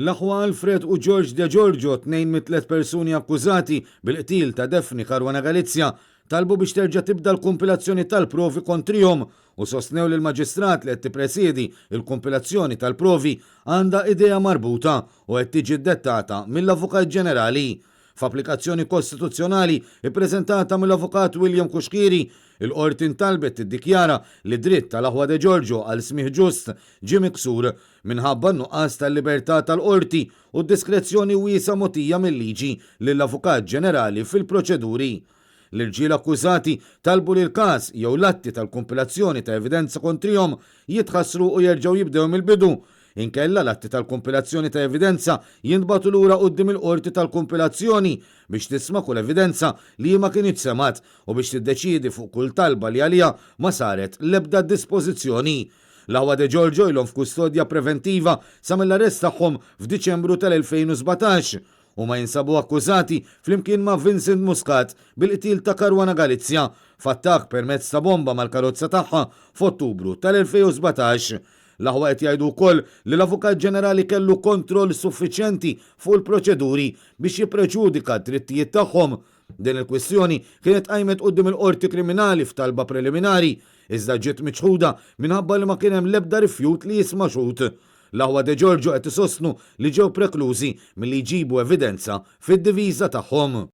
L-aħwa Alfred u George Degiorgio, tnejn mit-tliet persuni akkużati bil-qtil ta' Daphne Caruana Galizia, talbu biex terġa' tibda l-kumpilazzjoni tal-provi kontrihom u sostnew li l-Maġistrat li qed tippresiedi l-kumpilazzjoni tal-provi għandha idejha marbuta u qed tiġi ddettata mill-Avukat Ġenerali. F'applikazzjoni kostituzzjonali ppreżentata mill-Avukat William Cuschieri, il-Qorti ntalbet tiddikjara li d-dritt tal-aħwa Degiorgio għal smigħ ġust ġie miksur minħabba n-nuqqas tal-libertà tal-Qorti u d-diskrezzjoni wiesgħa mogħtija mil-liġi lill-Avukat Ġenerali fil-proċeduri. L-irġiel akkużati talbu li l-każ jew l-atti tal-kumpilazzjoni ta' evidenza kontrihom jitħassru u jerġgħu jibdew mill-bidu. Inkella l-atti tal-kumpilazzjoni ta' evidenza jintbagħtu lura quddiem il-qorti tal-kumpilazzjoni biex tisma' kull evidenza li hi ma kinitx semgħet u biex tiddeċiedi fuq kull talba li għaliha ma saret l-ebda dispożizzjoni. L-aħwa De Giorgio ilhom f'kustodja preventiva sa mill-arrest tagħhom f'Diċembru tal-2017. Huma jinsabu akkużati flimkien ma' Vincent Muscat bil-qtil ta' Caruana Galizia f'attakk permezz ta' bomba mal-karozza tagħha f'Ottubru tal-2017. L-aħwa qed jgħidu wkoll li l-Avukat Ġenerali kellu kontroll suffiċjenti fuq il-proċeduri biex jippreġudika d-drittijiet tagħhom. Din il-kwistjoni kienet tqajmet quddiem il-Qorti Kriminali f'talba preliminari, iżda ġiet miċħuda minħabba li ma kien hemm l-ebda rifjut li jisma' xhud. L-aħwa De Giorgio qed isostnu li ġew preklużi milli jġibu evidenza fid-diviża tagħhom.